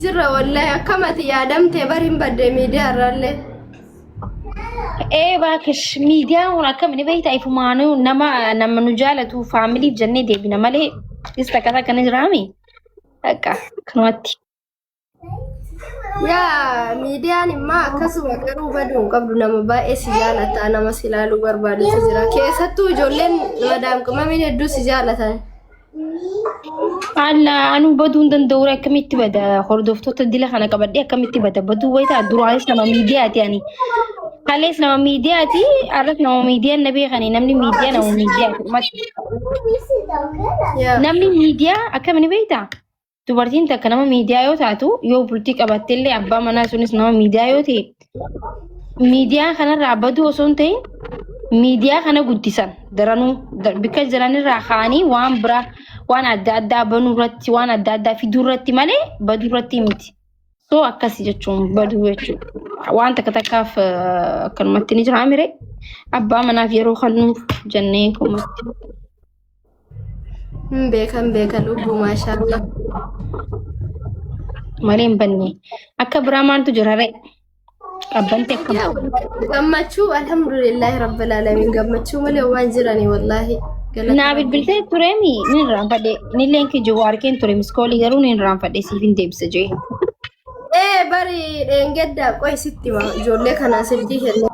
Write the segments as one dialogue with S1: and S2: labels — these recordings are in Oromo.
S1: Jirra wallahi akkamati yaadamte bar hin badde miidiyaa irraallee.
S2: Ee baakish miidiyaan kun akkam ni beektaa ifumaanuu nama nama nu jaalatu faamiliif jennee deebina malee is takka takka ni jiraami. Akka kanumatti.
S1: Yaa miidiyaan immoo akkasuma garuu baduu hin qabdu nama baay'ee si jaalata nama si ilaaluu barbaadutu jira. Keessattuu ijoolleen madaam qimamiin hedduu si jaalatan.
S2: Alla anuu baduu hin danda'u akkamitti bada hordoftoota dila kana qabadhee akkamitti bada baduu wayitaa duraanis nama miidiyaati ani. Kalees nama miidiyaati arras nama miidiyaan na beekani namni miidiyaa nama miidiyaati.
S1: Yaa.
S2: Namni miidiyaa akkami ni beektaa? Dubartiin takka nama miidiyaa yoo taatu yoo bultii qabatte illee abbaa manaa sunis nama miidiyaa yoo ta'e miidiyaa kanarraa baduu osoo hin ta'in miidiyaa kana guddisan daranuu bikka jiranirraa ka'anii waan biraa waan adda addaa banuu irratti waan adda addaa fiduu irratti malee baduu irratti miti. So akkasi jechuun baduu jechuudha. Waan takka takkaaf akkanumatti ni jira mire abbaa manaaf yeroo kennuuf jennee kumatti.
S1: Hin beekan beekan lubbuu maashaallah.
S2: Malee hin banne. Akka biraa maaltu jira ree? Qabbanti akkam?
S1: Gammachuu alhamdulillahi rabbil alamin gammachuu malee waan jirani wallaahi. Galata
S2: Naa
S1: Rabbii.
S2: bilbiltee tureemi ni irraanfadhe. Nilleen kijibu harkeen ture miskoolii garuu ni irraanfadhe siif hin deebisa jee.
S1: Ee bari dheengadda qoy sitti hima ijoollee kanaa silkii kenne.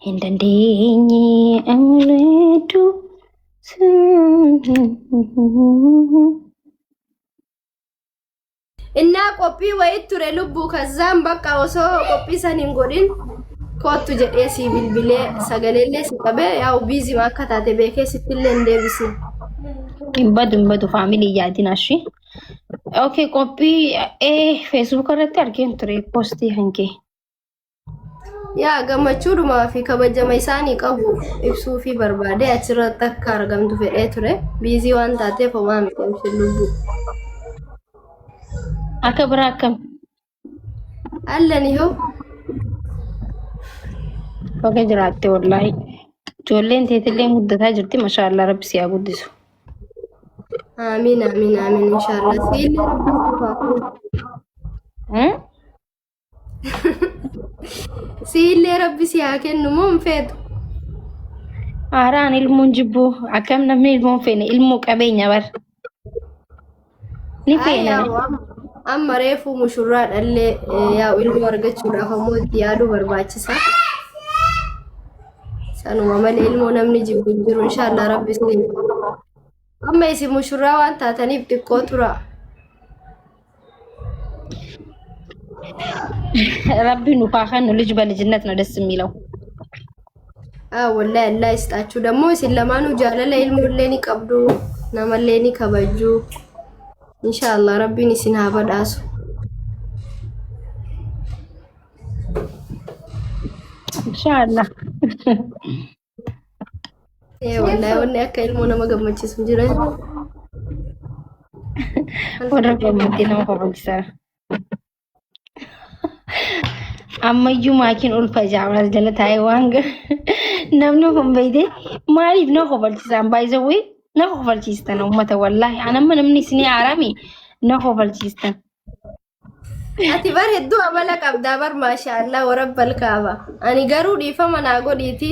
S2: Hin dandeenye amaleetu.
S1: Innaa qophii wayii ture lubbuu kazzaan bakka osoo qophii san hin godhin koottu jedhee sii bilbilee sagaleellee si qabee yaa'u biizima akka taate beekee sittillee hin deebisne.
S2: Hin badu hin badu faamilii yaadin ashi. Okay, qophii Facebook irratti argeen ture postii kan kee.
S1: Yaa gammachuudhumaa fi kabajama isaanii qabu ibsuu fi barbaade achirratti akka argamtu fedhee ture. Biizii waan taateef homaa miti amshir lubbuu.
S2: Akka biraa akkam?
S1: Allani hoo
S2: Baga jiraatte wallaahi. Ijoolleen teetillee guddataa jirti mashaallah rabbi si haa guddisu.
S1: Amiin amiin amiin inshaallah. Siillee rabbiin siif haa kennu.
S2: Hmm?
S1: Siillee rabbi si haa kennu moo hin feetu?
S2: Haaraan ilmoon jibbuu akkam namni ilmoon feene ilmoo qabeenya bar. Ni
S1: Ay,
S2: feena.
S1: yaa'u amma reefuu mushurraa dhallee yaa'u ilmoo argachuudhaaf ammoo itti yaaduu barbaachisa. Sanuma malee ilmoo namni jibbu hin jiru inshaallah rabbi isin. Amma isin mushurraa waan taataniif xiqqoo tura.
S2: Rabbi nuuf haa kennu ልጅ በልጅነት ነው ደስ የሚለው።
S1: Ah, wallahi Allah isxaachuu dammoo isin lamaanuu jaalala ilmoollee ni qabdu namallee ni kabajju. Inshaallah rabbiin isin haa badhaasu.
S2: Inshaallah.
S1: Ee wallahi wanni akka ilmoo nama gammachiisu hin jiran.
S2: Warra gammaddee nama kofalchiisa. Ammayyuu maakiin ulfa jaamaas jala taa'ee waan namni kun beeyte maaliif na kofalchiisaan baay'isawwee na kofalchiistan uummata wallaahi an amma namni isinii haarami na kofalchiistan.
S1: Ati bar hedduu amala qabdaa bar maashaallah warabbal kaaba. Ani garuu dhiifama naa godhiiti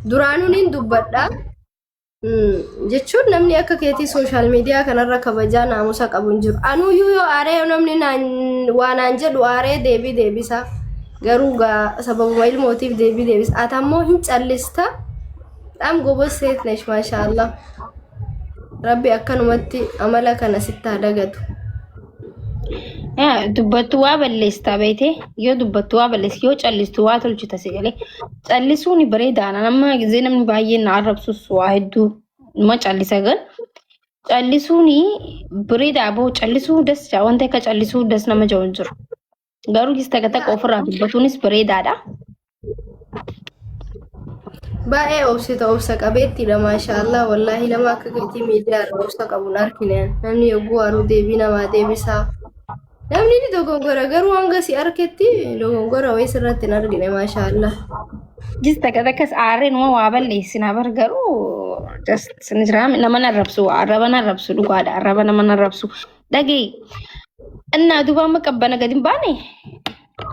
S1: duraanuu nin dubbadha. Jechuun namni akka keetii sooshaal miidiyaa kanarra kabajaa naamusa qabu hin jiru. Anuyyuu yoo aaree namni naan waa naan jedhu aaree deebii deebisa. Garuu gaa sababuma ilmootiif deebii deebisa. Ati ammoo hin callista. Dhaam gobos seet nesh maashaallah. Rabbi akkanumatti amala kana sitti haa dagatu.
S2: Yaa, Dubbattu waa balleessita beekte yoo dubbattu waa balleessi yoo callistu waa tolchita si galee callisuun bareedaadha nama gisee namni baay'een na arrabsus waa hedduu numa callisa gan callisuun bareedaa boo callisuu das jaa wanta akka callisuu das nama ja'u hin jiru garuu gis takka takka ofirraa dubbatuunis bareedaadha.
S1: Baay'ee obsita obsa qabeettiidha maashaallah wallaahi nama akka keetii miidiyaa irra obsa qabu hin argine namni yogguu aaruu deebii namaa deebisaa namni ni dogongora garuu hanga si arketti dogongora wayii sirratti hin argine maashaallah.
S2: Gis takka takkas aarree numa waa balleessina bar garuu Just ni jira nama narrabsu arraba narrabsu dhugaadha arraba nama narrabsu. Dhaga'i innaa duuba amma qabbana gadi hin baane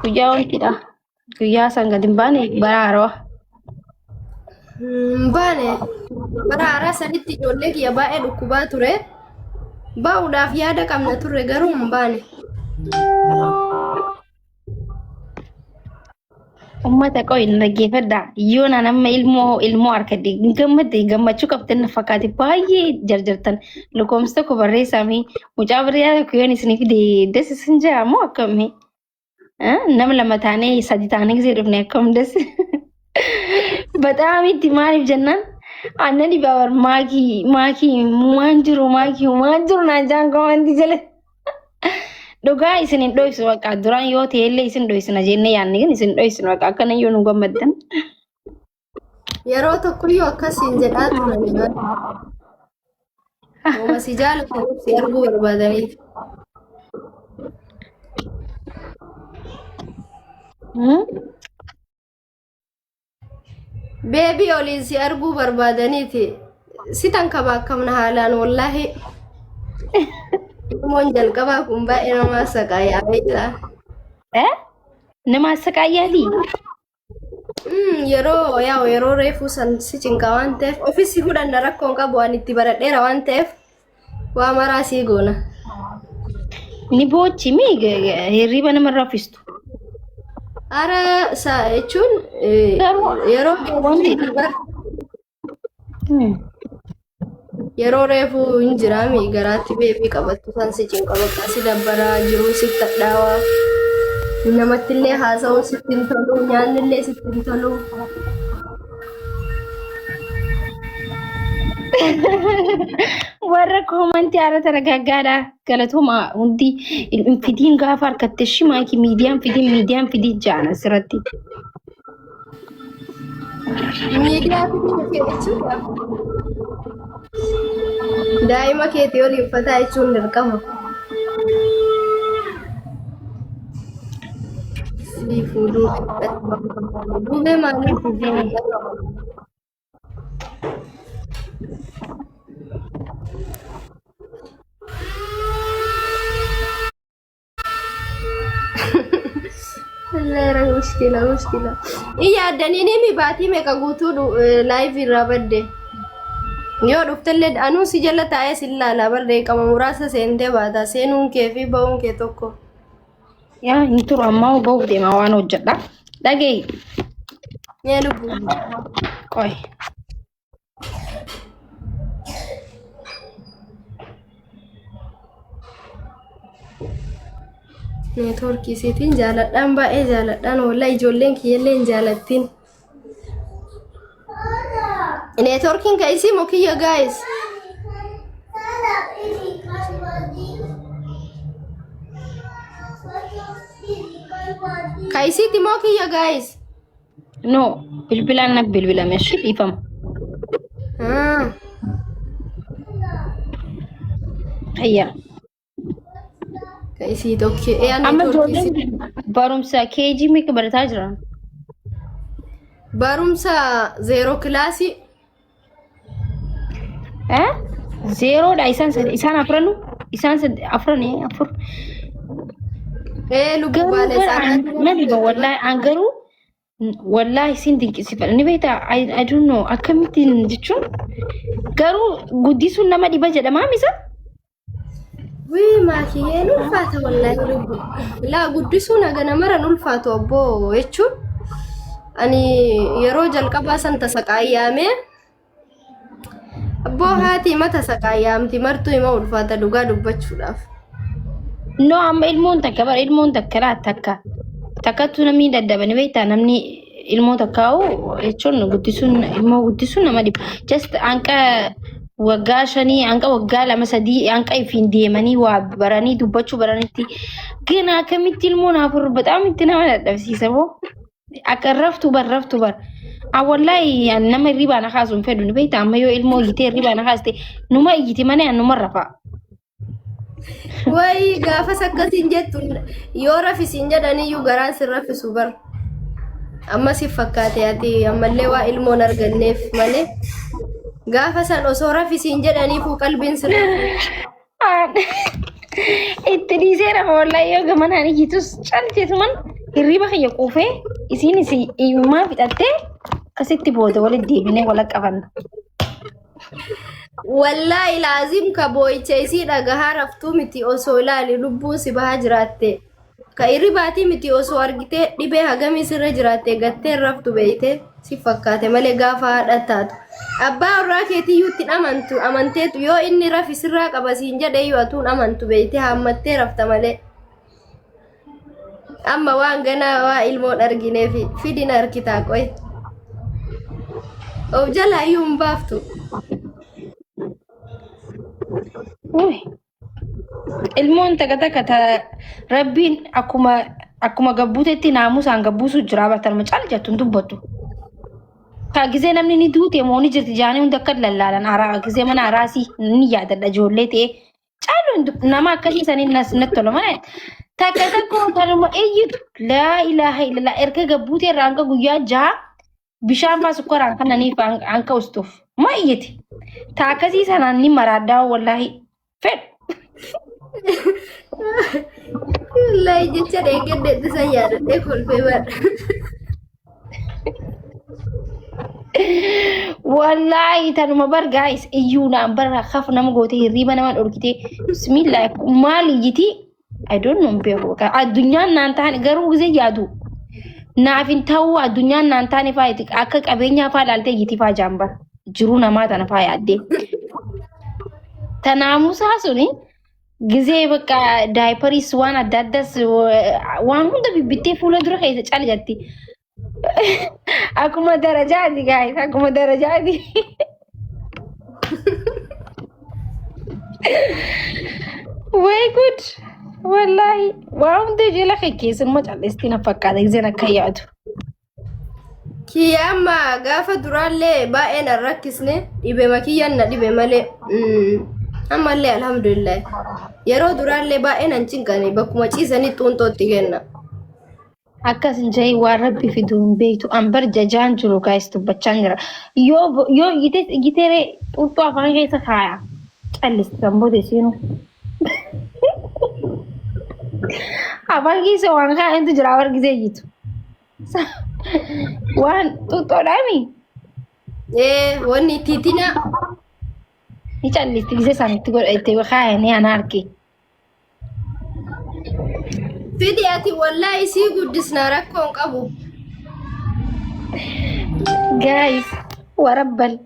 S2: guyyaa wantidha. Guyyaa san gadi hin baane bara haarawaa.
S1: Hin baane bara haaraa sanitti ijoollee kiyya baay'ee dhukkubaa ture. Ba'uudhaaf yaada qabna turre garuu hin baane.
S2: Uummata qo'i na dhaggeeffadhaa. Yoo naan amma ilmoo ilmoo harkadhe hin gammadde gammachuu qabdan na fakkaate baay'ee jarjartan. Lakkoofsa tokko barreessaa mee mucaa biriyaa tokko yoon isinii fide das isin jaa moo akkamii? Nama lama taanee sadi taanee gisee dhufne akkam das. Bataam itti maaliif jennaan aannan dhibaa maakii maakii waan jiru maakii waan jiru naan jaan komantii jala. Dhugaa isin hin dhoysu bakka duraan yoo ta'e illee isin dhoysina jennee yaadne kan isin dhoysinu bakka akkana yoo nu gammaddan.
S1: Yeroo tokkoyyuu akkasiin jedhaa turani bara. Uuma si jaalataniif si arguu barbaadaniif. Beebii oliin si arguu barbaadaniiti. Si tankabaakamna haalaan wallaahi. Ilmoon jalqabaa kun baay'ee nama saqaayaa beektaa.
S2: Eh? Nama asaqaayyaalii?
S1: Yeroo yaa'u yeroo reefuu san si cinqa waan ta'eef ofis si fudhanna rakkoon qabu waan itti baradheera waan ta'eef waa maraa sii goona.
S2: Ni boochi mi hirriba nama raffistu.
S1: Ara sa jechuun
S2: Garuu
S1: yeroo
S2: wanti
S1: yeroo reefuu hin jiraami garaatti beebii qabattu san si cinqa bakka si dabbaraa jiruu sitti hadhaawaa namattillee haasa'uun sitti hin tolu nyaannillee sitti hin tolu.
S2: Warra koomantii haala tana gaggaadha. Galatooma hundi hin fidiin gaafa harkatte shimaaki miidiyaan fidiin miidiyaan fidiin ja'an asirratti.
S1: Miidiyaa fiduu kee jechuudha. Daa'ima keetii waliin fataa jechuun dirqama. Sii fuudhuu duubee maaliif Leera mushkila mushkila. Iyya addanii ni baatii meeqa guutuu live irraa badde. Yoo dhuftellee anuu si jala taa'ee si ilaala bar qama muraasa seentee baata seenuun kee fi ba'uun kee tokko.
S2: Yaa hin turu ammaa bahuuf deema waan hojjedha. Dhaga'i.
S1: Mee lubbu.
S2: Qoy.
S1: Neetwoorkii isiitiin jaaladhaan baay'ee jaaladhaan wallaa ijoolleen kiyyallee hin jaalattiin. Neetwoorkiin ka isii moo kiyya guys? Ka isiiti moo kiyya guys?
S2: No, bilbilaan na bilbilame ishii dhiifama.
S1: Ah.
S2: Hayya.
S1: Ka isii tokko. Ee
S2: Amma
S1: neetwoorkii isii.
S2: ijoolleen barumsa KG meeqa barataa jiran?
S1: Barumsa zeeroo kilaasii.
S2: Eh? Zeeroodha isaan isaan afranu isaan afran afur.
S1: Ee lubbuu
S2: Garuu
S1: baala
S2: bara
S1: isaanii.
S2: na dhiba wallaahi an garuu wallaahi isin dinqisiifadha ni beektaa. I don't know akkamittiin jechuun garuu guddisuun nama dhiba jedhamaa misa?
S1: Wii maakiyyeen ulfaata wallaahi lubbu. Laa guddisuun haga namarran ulfaatu obboo jechuun ani yeroo jalqabaa san tasaqaayyaamee abboo haati hima tasaqaayyaamti martuu hima ulfaata dhugaa dubbachuudhaaf.
S2: No, amma ilmoon takka bara ilmoon takka laa takka takkattuu namni dadhaba ni beektaa namni ilmoo takkaa'u jechuun guddisuun ilmoo guddisuun nama dhiba. Just hanqa waggaa 5 hanqa waggaa 2 3 hanqa ifiin deemanii waa baranii dubbachuu baranitti gina akkamitti ilmoon afur bataam itti nama dadhabsiisa moo akka raftu bar raftu bar. Wallaahi nama hirribaa na kaasu hin fedhu ni beektaa amma yoo ilmoo iyyitee hirribaa na kaaste numa iyyiti malee numa rafaa.
S1: Wayii gaafas akkasiin jettu yoo rafisiin jedhaniyyuu garaan sin rafisu bar. Amma si fakkaate ati ammallee waa ilmoon arganneef malee. Gaafa san osoo rafisiin jedhaniifuu qalbiin sirra.
S2: Itti dhiisee rafa wallaahi yoo gamanaan iyyitus calteetuman hirriba kiyya quufee isiin iyyummaa fixattee akkasitti booda walitti deebinee wal qabanna.
S1: Wallaahi laazim ka boo'icha isii dhagahaa raftuu miti osoo ilaali lubbuun si bahaa jiraatte. Ka irribaatii miti osoo argitee dhibee hagamii sirra jiraatte gattee hin raftu beeyte si fakkaate malee gaafa haadha taatu. Abbaa warraa keetiyyuu itti hin amantu amanteetu yoo inni rafi sirraa qaba siin jedheyyuu atuu hin amantu beeyte haammattee rafta malee. Amma waan ganaa waa ilmoon argineefi fidin arkitaa qoy. Of jalaa iyyuu hin baaftu.
S2: Uy. Ilmoon takka takka ta rabbiin akkuma akkuma gabbuutetti naamusaan gabbuusu jira batalma cal jettu hin dubbattu. Ka gizee namni ni duute moo ni jirti jaanii hunda akka lallaalan araa gizee mana araasii ni yaadadha ijoollee ta'ee caalu hin nama akkasii saniin nas natti tola mana takka takka tanuma iyyitu laa ilaaha illallah erga gabbuutee irraa hanga guyyaa jaha bishaan faa sukkaraan kananiif hanka ustuuf ma iyyiti ta akkasii sanaan ni maraaddaa wallaahi fedhu.
S1: Wallaahi jecha dheengeddeetti san yaadadhee kolfee bara.
S2: Wallaahi tanuma bar gaayis iyyuu naan barra kaf nama gootee hirriiba nama dhorkitee bismillah maal iyyiti I don't know beeku bakka addunyaan naan taane garuu gisee yaadu naaf hin ta'uu addunyaan naan taane faa itti akka qabeenyaa faa ilaaltee iyyiti faa jaambar jiruu namaa tana faa yaaddee. Tanaamusaa suni gisee bakka daayipariis waan adda addaas waan hunda bibbittee fuula dura keessa cal jetti. Akkuma darajaati gaayis akkuma darajaati. Way good. Wallaahi waa hunda jala kekkeessinuma callistii na fakkaata giseen akka yaadu.
S1: Kiyya amma gaafa duraallee baay'ee na rakkisne dhibema kiyyaan na dhibe malee ammallee alhamdulillah yeroo duraallee baay'ee nan cinqane bakkuma ciisanii xuunxootti kenna.
S2: Akkas hin jedhin waan rabbi fidu hin beektu. An bar jajaan jiru guys dubbachaan jira. Yoo yoo iyyite iyyitee xuuxxoo afaan keessa kaaya. Callisti kan booda isiinu. Afaan keessa waan kaayantu jira bar gisee iyyitu. Waan xuuxxoodhaami.
S1: Ee wanni tiitina
S2: Ni callisti gisee isaan itti godha itti kaayanii ana arge.
S1: Fidi ati wallahi isii guddisna rakkoo hin qabu.
S2: Guys, warabbal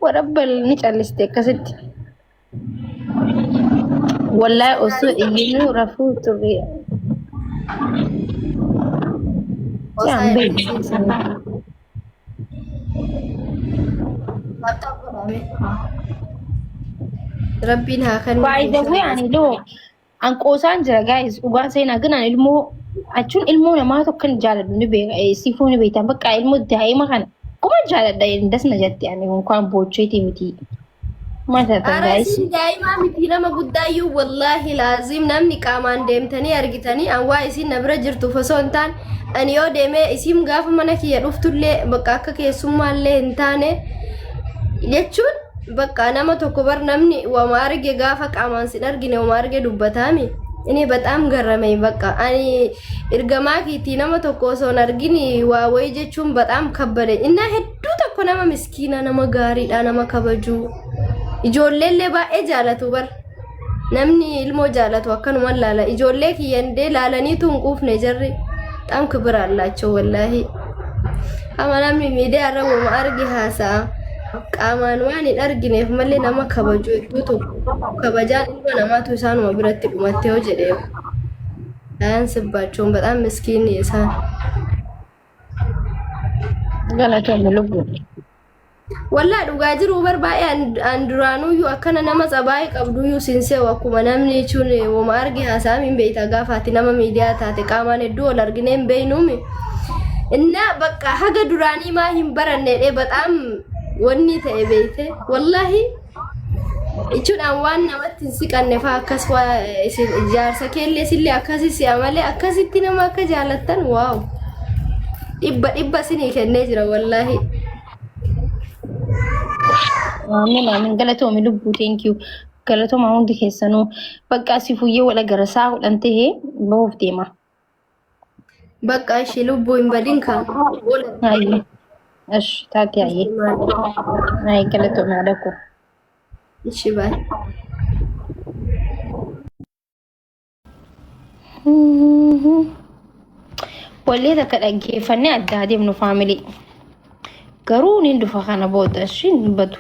S2: warabbal ni calliste akkasitti. Wallahi osoo iyyinuu rafuu turre. Yaan beeku.
S1: Rabbiin haa kennu.
S2: By the way, ani ilmoo an qoosaan jira guys dhugaan seenaa ግን ani ilmoo achuun ilmoo namaa tokko kan jaaladhu ni beeka siifuu ni beektan bakka ilmoo daa'ima kana kuma jaaladha das na jette ani unkaan boocheeti miti. Maal taatan
S1: Ara
S2: guys?
S1: isin daa'imaa miti nama guddaayyuu wallaahi laazim namni qaamaan deemtanii argitanii an waa isin na bira jirtuuf osoo hin taane ani yoo deemee isin gaafa mana kiyya dhuftullee bakka akka keessummaallee hin taane jechuun bakka nama tokko bar namni wama arge gaafa qaamaan sin argine wama arge dubbataami. Inni bataam garrame bakka ani ergamaa kiitii nama tokko osoo hin argin waa wayii jechuun bataam kabbade. Innaa hedduu tokko nama miskiina nama gaariidha nama kabajuu. Ijoolleellee baay'ee jaalatu bar. Namni ilmoo jaalatu akkanuma laala. Ijoollee kiyyandee laalaniitu hin quufne jarri. Xaam kibira allaachoo wallaahi. Ama namni miidiyaa irra wama arge haasa'a. Qaamaan waan hin argineef malee nama kabaju hedduu tokko kabajaan ilma namaatu isaanuma biratti dhumatte yoo jedhee. Ayan sibbaachon በጣም ምስኪን isaan.
S2: Galatoomi lubbuu.
S1: Wallaa dhugaa jiru bar baay'ee an duraanuyyuu akkana nama tsabaayii qabduyyuu sinseewu akkuma namni jechuun wama arge haasa'am hin beekta gaafa ati nama miidiyaa taate qaamaan hedduu wal arginee hin beeknuumi. Innaa bakka haga duraanii maa hin baranne dhee bataam wanni ta'e beekte wallaahi jechuun an waan namatti hin siqanne faa akkas waa isin jaarsa keellee sillee akkasi si'a malee akkasitti nama akka jaalattan waaw dhibba dhibba isinii kennee jira wallaahi.
S2: Amiin amiin galatoomi lubbuu thank you. Galatooma hundi keessanuu bakka asii fuyyee wal agara saa 10 tahee bahuuf deema.
S1: Bakka ishii lubbuu hin badin kaa.
S2: Hayyee. Ash taate hayyee. Hayyee galatoomi haadha koo.
S1: Ishii baay'ee.
S2: Wallee takka dhaggeeffannee adda adeemnu faamilii. Garuu ni dhufa kana booda ishiin hin badu.